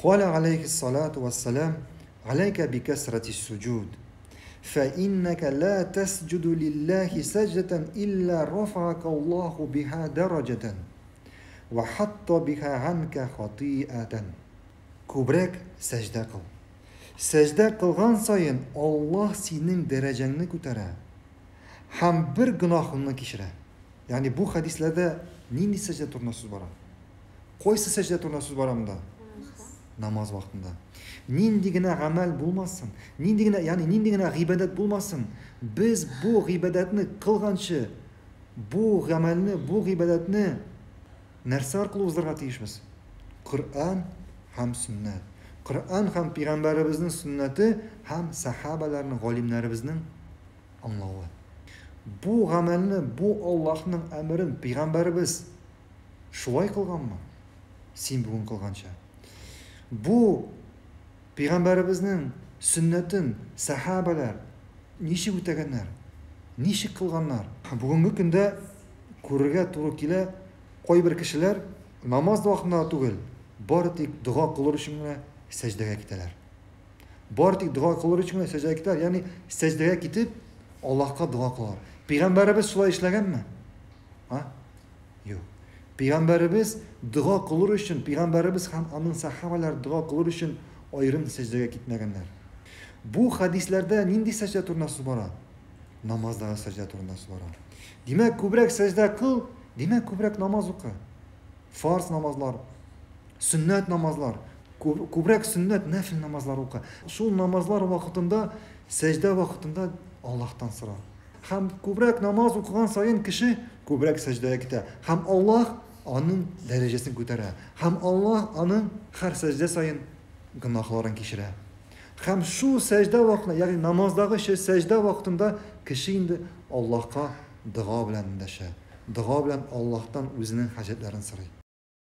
Каля алейхиссалату вассалам, алейка бикасрати суджуд. فإنك لا تسجد لله سجدة إلا رفعك الله بها درجة وحط بها عنك خطيئة. Күбрәк сәҗдә кыл. Сәҗдә кылган саен Аллаһ синең дәрәҗәңне күтәрә һәм бер гөнаһыңны кичерә. Ягъни бу хәдисләрдә нинди сәҗдә турында сүз бара? Кайсы сәҗдә турында сүз бара монда? Намаз вакытында. Нинди генә гамәл булмасын, нинди генә, ягъни нинди генә гыйбадәт булмасын, без бу гыйбадәтне кылганчы, бу гамәлне, бу гыйбадәтне нәрсә аркылы уздырырга тиешбез? Коръән һәм сөннәт. Коръән һәм пәйгамбәребезнең сөннәте һәм сахабаларның, галимнәребезнең аңлавы. Бу гамәлне, бу Аллаһның әмерен пәйгамбәребез шулай кылганмы? Син бүген кылганча. Бу пәйгамбәребезнең сөннәтен сахабалар ничек үтәгәннәр? Ничек кылганнар? Бүгенге көндә күрергә туры килә, кайбер кешеләр намаз вакытында түгел, бары тик дога кылыр өчен генә сәҗдәгә китәләр. Бары тик дога кылыр өчен генә сәҗдәгә китәләр, ягъни сәҗдәгә китеп Аллаһка дога кылалар. Пәйгамбәребез шулай эшләгәнме? А? Юк. Пәйгамбәребез дога кылыр өчен, пәйгамбәребез һәм аның сахабалары дога кылыр өчен аерым сәҗдәгә китмәгәннәр. Бу хәдисләрдә нинди сәҗдә турында сүз бара? Намаздагы сәҗдә турында сүз бара. Димәк, күбрәк сәҗдә кыл, димәк, күбрәк намаз укы. Фарз намазлар, сөннәт намазлар, күбрәк сөннәт, нәфил намазлар укы. Шул намазлар вакытында, сәҗдә вакытында Аллаһтан сора. Һәм күбрәк намаз укыган саен кеше күбрәк сәҗдәгә китә. Һәм Аллаһ аның дәрәҗәсен күтәрә. Һәм Аллаһ аның һәр сәҗдә саен гөнаһларын кичерә. Һәм шул сәҗдә вакытында, ягъни намаздагы сәҗдә вакытында кеше инде Аллаһка дога белән эндәшә. Дога белән Аллаһтан үзенең хаҗәтләрен сорый.